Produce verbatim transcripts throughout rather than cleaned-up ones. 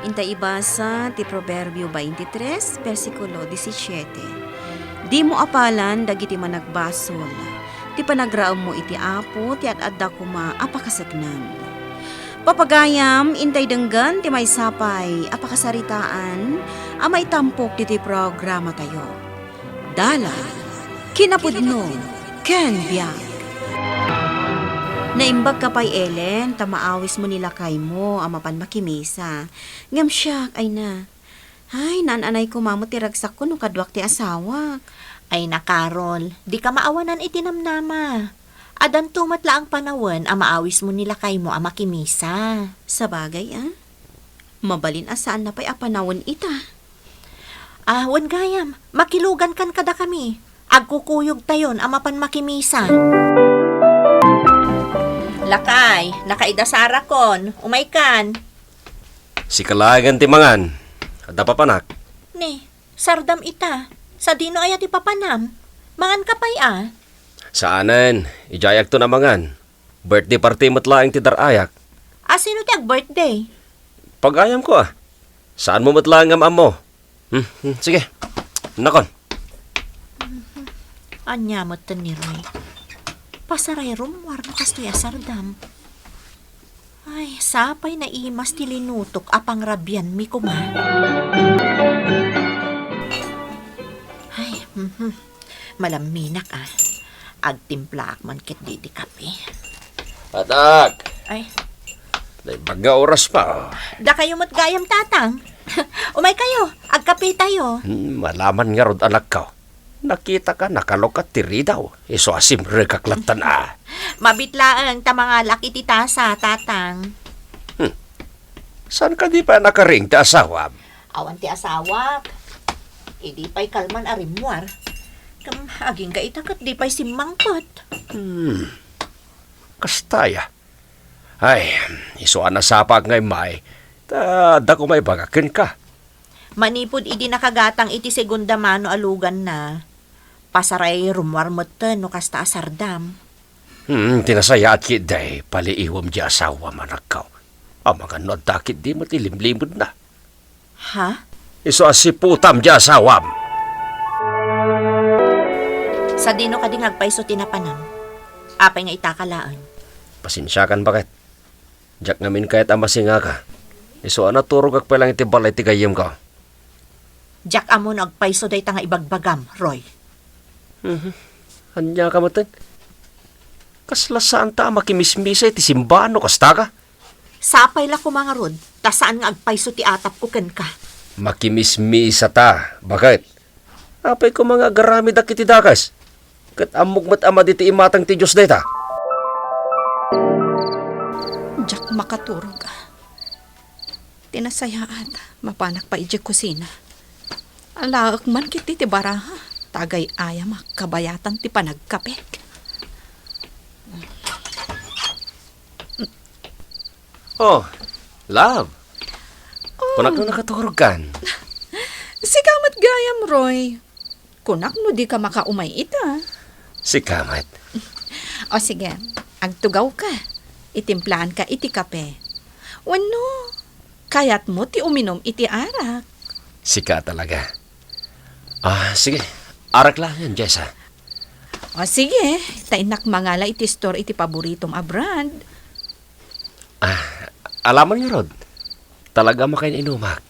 Inta ibasa ti Proverbio twenty-three, bersikulo disisiete. Dimo apalan dagiti managbasol. Ti panagraemmo iti Apo ti ad-adda koma a pakaseknam. Papagayam, intay denggen ti maysa pay a pakasaritaan a maitampok ditoy programatayo. Dala, kinapudno, ken biag. Naimbag ka pay, Ellen, ta maawismo ni lakaymo a mapan makimisa. Ngem siak, ay na. Ay, naan-anay koma met ti ragsakko no kaduak ti asawak. Ay na, Carol, dika maawanan iti namnama. Addanto met laeng panawen a maawismo ni lakaymo a makimisa. Sabagay, a. Mabalin a saanna pay a panawen ita. A, wen gayam, makilugankan kadakami. Agkukuyogtayon a mapan makimisa. Lakay, nakaidasarakon, umaykan. Sika laengen ti mangan. Adda papanak? Ni, sardam ita. Sadino aya ti papanam? Mangan ka pay a? Saanen, idiayakton a mangan. Birthday party met laeng ti dar-ayak. A, sino ti ag-birthday? Pagayamko a. Saanmo met laeng nga maammo. Hmm, hmm, sige. Nakon. Ania metten ni Roy? Pasaray rummuar no kastoy a sardam. Ay, sapay naimas ti linutok a pangrabianmi koma. Ay, mhm. Malamminak a. Agtimplaak man ketdi iti kape. Anak! Ay. Naimbag nga oras pa. Dakayo met gayam, Tatang. Umaykayo, agkapetayo. Hmm, malaman ngarud, anakko. Nakitaka, nakalukat ti ridaw. Isu a simrekak lattan a. Mabit laeng ta mangalak iti tasa, Tatang. Hmm. Saan kadi pay a nakariing ti asawam? Awan ti asawak. Idi pay kalman a rimmuar. Ngem agingga ita ket di pay simmangpet. Hmm. Kasta aya. Ay, isu a nasapaak nga immay, ta adda koma ibaga kenka. Manipud idi nakagatang iti segunda mano a luganna, pasaray rummuar metten no kasta a sardam. Hmm, ti nasayaat ketdi, paliiwem di asawam, anakko. Amangan no adda ketdi met ilimlimedna. Ha? Isu a siputam di asawam. Sadino kadi nga agpayso ti napanam? Apay nga itaka laeng? Pasensiakan, baket. Diak ngamin kayat a masingaka. Isu a naturogak pay laeng iti balay ti gayyemko. Diak ammo no agpayso dayta nga ibagbagam, Roy. Mhm. Ania ka metten? Kasla saanta a makimismisa iti simbaan no kastaka? Sapay la koma ngarud, ta saan nga agpayso ti atapko kenka. Makimismisa ta, baket? Apay koma nga agaramidak iti dakes? Ket ammok met a madi ti imatang ti Dios dayta. Diak makaturog. Ti nasayaat, mapanak pay idiay kusina. Alaek man ketdi ti baraha, ta agay-ayam a kabayatan ti panagkapek. Oh, love. Oh. Kunak no nakaturogkan. Sika met gayam, Roy. Kunak no dika makaumay ita. Sika met. O sige, agtugawka. Itimplaanka iti kape. Wenno, kayatmo ti uminom iti arak? Sika talaga. Ah, sige. Arak laengen, Jessa. O sige, ta innak mangala iti store iti paboritom a brand. Ah, alaman ngarud, talaga makain-inumak.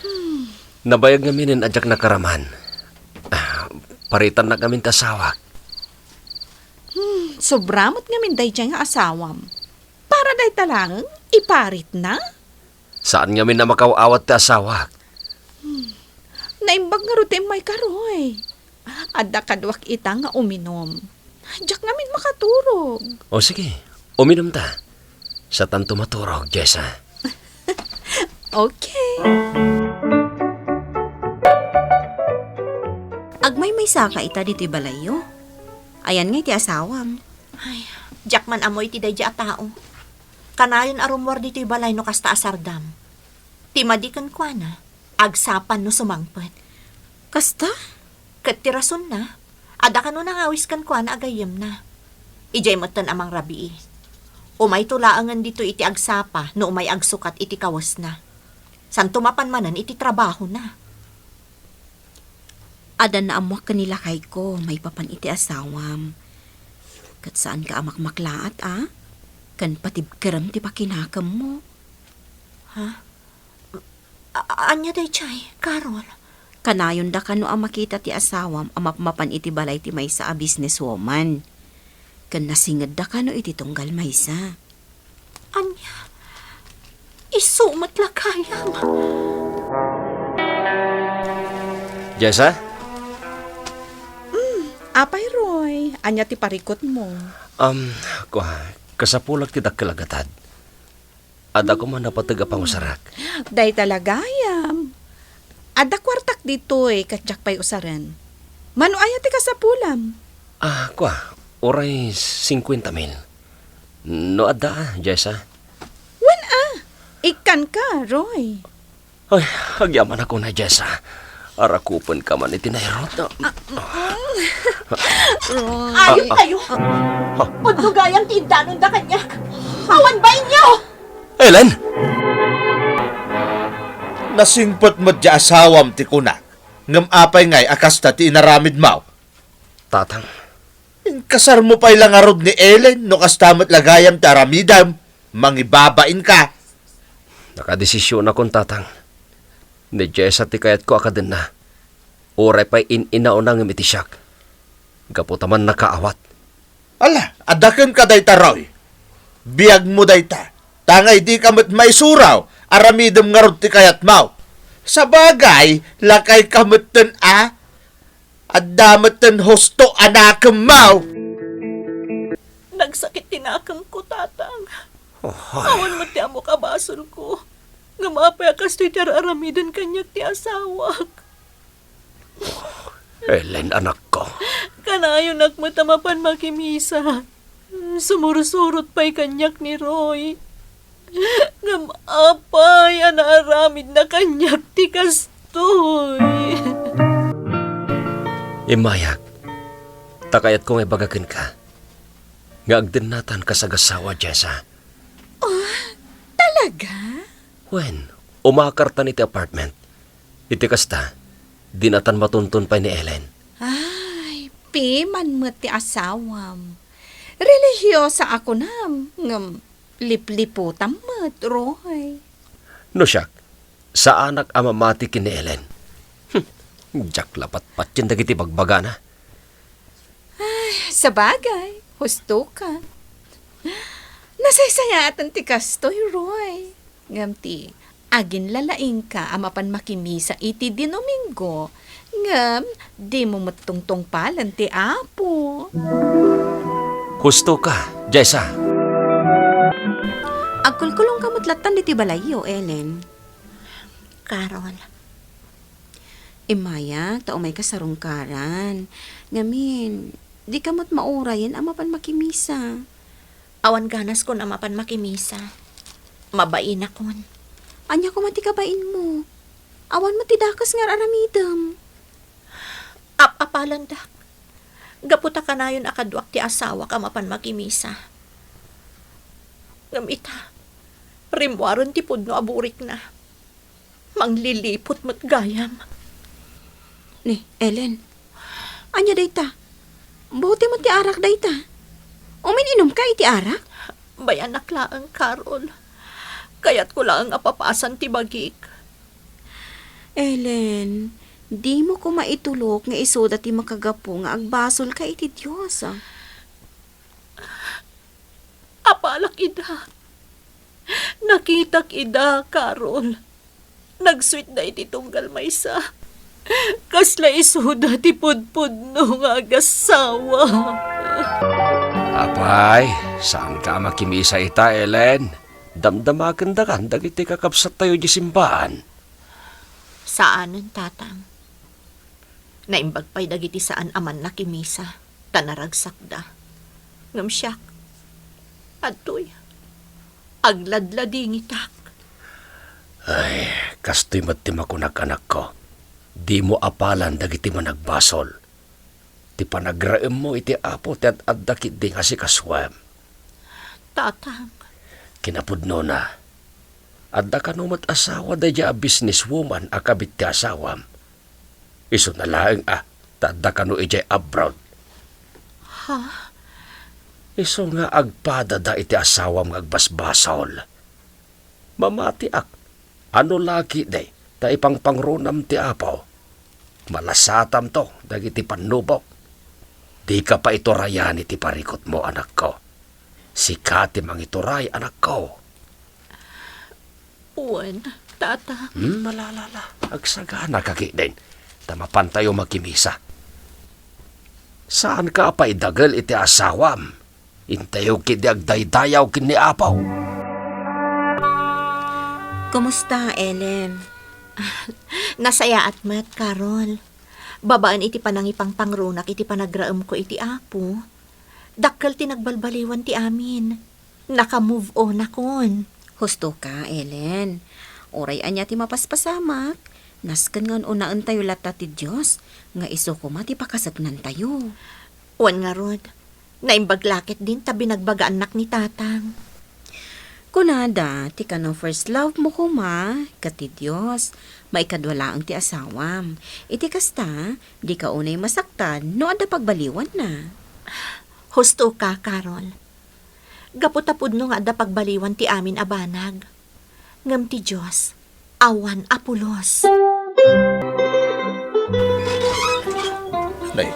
Hmm. Nabayag ngaminen a diak nakaraman. Ah, paritannak ngamin ti asawak. Hmm, sobra met ngamin daydiay nga asawam. Para dayta laeng, iparitna? Saan ngamin a makaw-awat ti asawak. Hmm. Naimbag ngarud ti immayka, Roy. Adda kaduak ita nga uminom. Diak ngamin makaturog. O sige, uminom ta. Saanto maturog, Jessa. Okay. Agmaymaysaka ita ditoy balayyo? Ayan nga iti asawam. Ay, diak man ammo iti daydiay a tao. Kanayon a rummuar ditoy balay no kasta a sardam. Ti madi kenkuana, agsapan no sumangpet. Kasta? Ket ti rasonna, adda kano nangawis kenkuana a gayyemna. Idiay metten a mangrabii. Umayto laengen ditoy iti agsapa no umay agsukat iti kawesna. Santo mapan manen iti trabahona. Adda naammoak ken ni lakayko maipapan iti asawam. Ket saanka a makmaklaat, a? Ken patibkerem ti pakinakemmo. Ha? A-, ania daydiay, Carol? Kanayonda kano a makita ti asawam a mapmapan iti balay ti maysa a businesswoman. Ken nasingedda kano iti tunggal maysa. Ania? Isu met la gayam. Jessa? Mm, Apay Roy, ania ti parikutmo? Um, kua, kasapulak ti dakkel a gatad. Adda koma napateg a pangusarak. Dayta la gayam. Adda kuartak ditoy, ket diak pay usaren. Mano aya ti kasapulam? Ah, kua, uray singkuenta mil. No adda, ah, Jessa? Wen, ah. Ikkanka, Roy. Ay, agyamanak unay, Jessa. Arakupenka man iti nairot. Ah, mm. Roy. Ayontayo. Ha? Pudno gayam ti iddanonda kaniak. Awan bainyo! Ellen! Nasingpet met ti asawam ti kunak, ngem apay ngay a kasta ti inaramidmo? Tatang. Inkasarmo pay la ngarud ni Ellen no kasta met la gayam ti aramidem, mangibabainka. Nakadesisionakon, Tatang. Ni Jessa ti kayatko a kadenna. Uray pay in-inauna ngem iti siak. Gapu ta mannakaawat. Ala, adda kenka dayta, Roy. Biagmo dayta. Ta ngay dika met maisuraw, aramidem ngarud ti kayatmo. Sabagay, lakayka metten a. Adda metten husto a nakemmo. Nagsakit ti nakemko, Tatang. Oh, ay. Awan met ti ammok a basolko. Ngem apay a kastoy ti ar-aramiden kaniak ti asawak? Ellen, anakko. Kanayonak met a mapan makimisa. Sumursurot pay kaniak ni Roy. Ngem apay a naaramidna kaniak ti kastoy? Immayak, ta kayatko nga ibaga kenka nga agdennatan kas agassawa, Jessa. Oh, talaga? Wen, umakartan iti apartment. Iti kasta, dinatan matunton pay ni Ellen. Ay, piman met ti asawam. Religiosa a kunam, ngem lipliputam met, Roy. No siak, saanak a mamati ken ni Ellen. Hm, diak la patpatien dagiti bagbagana. Ay, sabagay, husto ka. Nasaysayaatan ti kastoy, Roy. Ngem ti aginlalaingka a mapan makimisa iti Domingo, ngem dimo met tungtungpalen ti Apo. Husto ka, Jessa. Agkulkulongka met lattan ditoy balayyo, Ellen. Carol. Immayak, ta umayka sarungkaran. Ngamin, dika met maurayen a mapan makimisa. Awan ganaskon a mapan makimisa. Mabainakon. Ania koma ti kabainmo? Awan met ti dakes nga ar-aramidem. Ap-apalandak. Gapu ta kanayon a kaduak ti asawak a mapan makimisa. Ngem ita, rimmuaren ti pudno a burikna. Mangliliput met gayam. Ni, Ellen, ania dayta? Bote met ti arak dayta. Umin-inumka iti arak? Bayanak laeng, Carol. Kayatko laeng a papasan ti bagik. Ellen, dimo koma itulok nga isuda ti makagapu nga agbasolka iti Dios, a? Apalak ida. Nakitak ida, Carol. Nagsuitda iti tunggal maysa. Kasla isuda ti pudpudno nga agassawa. Apay, saanka a makimisa ita, Ellen? Damdamakendakan dagiti kakabsattayo idiay simbaan. Saanen, Tatang. Naimbag pay dagiti saan a mannakimisa, ta naragsakda. Ngem siak, adtoy, agladladingitak. Ay, kastoy met ti makunak, anakko. Dimo apalan dagiti managbasol. Ti panagraemmo iti Apo ti ad-adda ketdi nga sikasuem. Tatang. Kinapudnona, adda kano met asawa daydiay a businesswoman a kabit ti asawam? Isuna laeng a ta adda kano idiay abroad. Ha? Isu nga agpadada iti asawam nga agbasbasol. Mamatiak a no laki idi ta ipangpangrunam ti Apo, malasatamto dagiti pannubok. Dika pay iturayan iti parikutmo, anakko. Sika ti mangituray, anakko. Wen, Tata. Hmm, malala. Agsagana ka ketdin, ta mapantayo makimisa. Saanka a paidagel iti asawam. Intayo ketdi agdaydayaw ken ni Apo. Kumusta, Ellen? Nasayaat met, Carol. Babaen iti panangipangpangrunak iti panagraemko iti Apo, dakkel ti nagbalbaliwan ti amin. Naka-move on akon. Husto ka, Ellen. Uray ania ti mapaspasamak, nasken nga un-unaentayo latta ti Dios nga isu koma ti pakaseknantayo. Wen ngarud, naimbag la ketdin ta binagbagaannak ni Tatang. Kunada, ti kano first love mo koma, ket ti Dios, maikadua laeng ti asawam. Iti kasta, dika unay masaktan no adda pagbaliwanna. Husto ka, Carol. Gapu ta pudno nga adda pagbaliwan ti amin a banag. Ngem ti Dios, awan a pulos. Nay,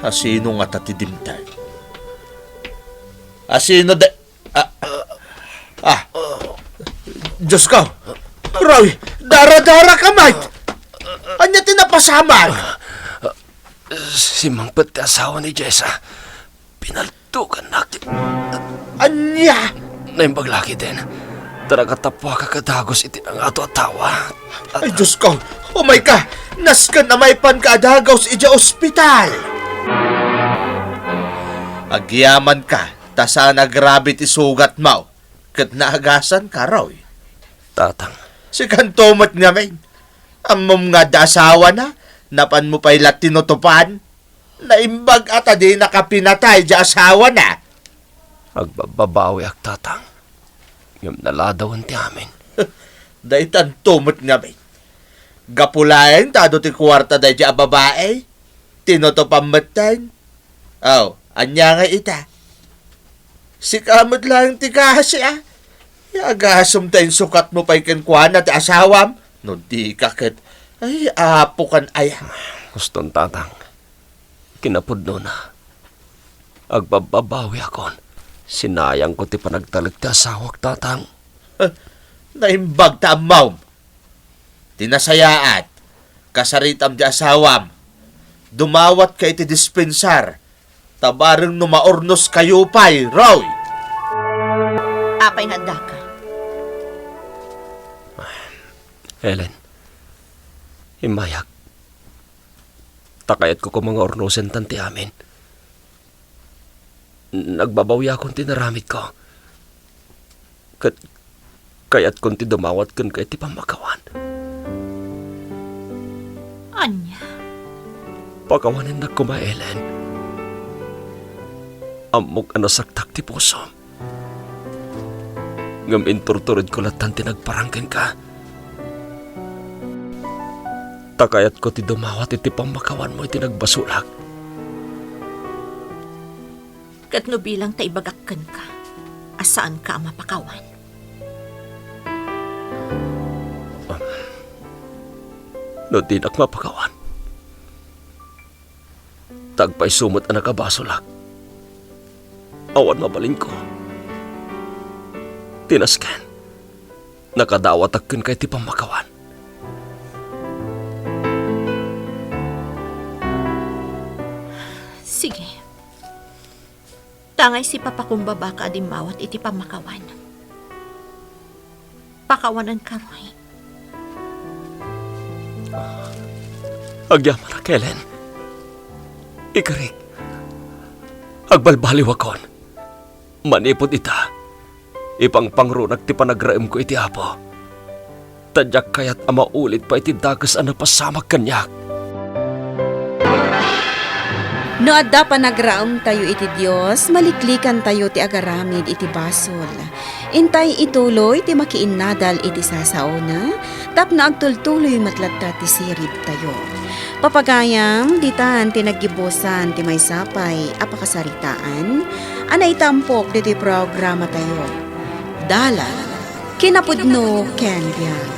asino ngata ti dimteng? Asino de-, ah, ah, ah. Diosko! Roy, dara-dara ka met! Ania ti napasamak? Simmangpet ti asawa ni Jessa. Pinaltugannak. Ania? Naimbag la ketdin. Ta nakatappuak a dagus iti nangato a tawa. Ay, Diosko! Umayka! Nasken a maipanka a dagus idiay ospital! Agyamanka, ta saan a grabe ti sugatmo, ket naagasanka, Roy. Tatang. Sikanto met ngamin. Ammom nga adda asawana, napanmo pay la tinutopan? Naimbag a ta dinaka pinatay ti asawana. Agbabbabawiak, Tatang. Ngem naladawen ti amin. Daytanto met ngamin. Gapu laeng ta adu ti kuarta daydiay a babai, tinutopam metten. Aw, ania ngay ita? Sika met laeng ti kasi, a? Iyagasem ta insukatmo pay kenkuana ti asawam? No dika ket, ay, apokan aya. Huston, Tatang. Kinapudnona, agbabbabawiakon. Sinayangko ti panagtalek ti asawak, Tatang. Naimbag ta ammom. Ti nasayaat, kasaritam ti asawam. Dumawatka iti dispensar, ta bareng no maurnoskayo pay, Roy. Apay nga addaka? Ellen, immayak. Ta kayatko koma nga urnosentan ti amin. Nagbabawiakon ti inaramidko. Ket kayatkon ti dumawat kenka iti pammakawan. Ania? Pakawanennak koma, Ellen. Ammok a nasaktak ti pusom. Ngem inturturedko lattan ti nagparang kenka. Ta kayatko ti dumawat iti pammakawanmo iti nagbasolak. Ket no bilang ta ibagak kenka a saanka a mapakawan. No dinak mapakawan, ta agpayso met a nakabasolak. Awan mabalinko. Ti nasken, nakadawatak kenka iti pammakawan. Sige. Tangay sipapakumbabaka a dimmawat iti pammakawan. Pakawananka, Roy. Agyamanak, Ellen. Ikarik, agbalbaliwakon. Manipud ita, ipangpangrunak ti panagraemko iti Apo. Ta diak kayat a maulit pay ti dakes a napasamak kaniak. No adda panagraemtayo iti Dios, maliklikantayo ti agaramid iti basol. Intay ituloy ti makiinnadal iti sasaona tapno agtultuloy met latta ti siribtayo. Papagayam, ditan ti naggibusan ti maysa pay a pakasaritaan a naitampok ditoy programatayo. Dalan, kinapudno ken biag.